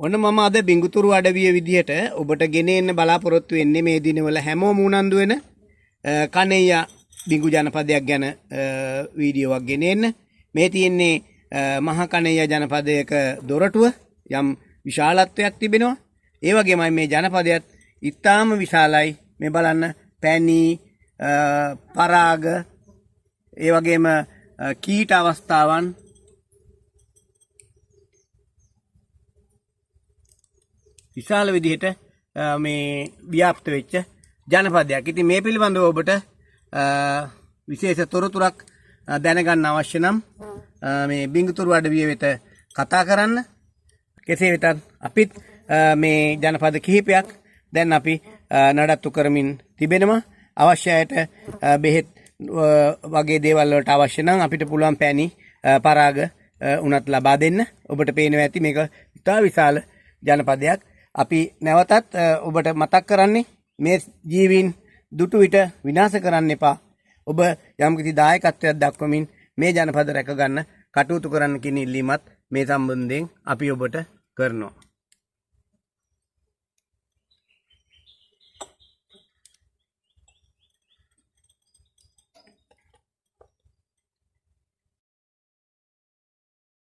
ඔන්න මම අද බිඟුතුරු අඩවිය විදිහට ඔබට ගෙන එන්න බලාපොරොත්තු වෙන්නේ මේ දිනවල හැමෝම උනන්දු වෙන කණෙයියා බිඟු ජනපදයක් ගැන වීඩියෝවක් ගෙන එන්න. මේ තියෙන්නේ මහා කණෙයියා ජනපදයක දොරටුව යම් විශාලත්වයක් තිබෙනවා. ඒ වගේමයි මේ ජනපදයත් ඉතාම විශාලයි. මේ බලන්න පැණි, පරාග, ඒ වගේම කීට අවස්ථාවන් විශාල විදිහට මේ ව්‍යාප්ත වෙච්ච ජනපදයක්. ඉතින් මේ පිළිබඳව ඔබට විශේෂ තොරතුරක් දැනගන්න අවශ්‍ය නම් මේ බිඟුතුරු අඩවිය වෙත කතා කරන්න. කෙසේ වෙතත් අපිත් මේ ජනපද කිහිපයක් දැන් අපි නඩත්තු කරමින් තිබෙනවා. අවශ්‍ය අයට බෙහෙත් වගේ දේවල් වලට අවශ්‍ය නම් අපිට පුළුවන් පැණි, පරාග උනත් ලබා දෙන්න. ඔබට පේනවා ඇති මේක ඉතා විශාල ජනපදයක්. අපි නැවතත් ඔබට මතක් කරන්නේ මේ ජීවීන් දුටු විට විනාශ කරන්න එපා. ඔබ යම්කිසි දායකත්වයක් දක්වමින් මේ ජනපද රැකගන්න කටයුතු කරන්න කියන ඉල්ලීමත් මේ සම්බන්ධයෙන් අපි ඔබට කරනවා.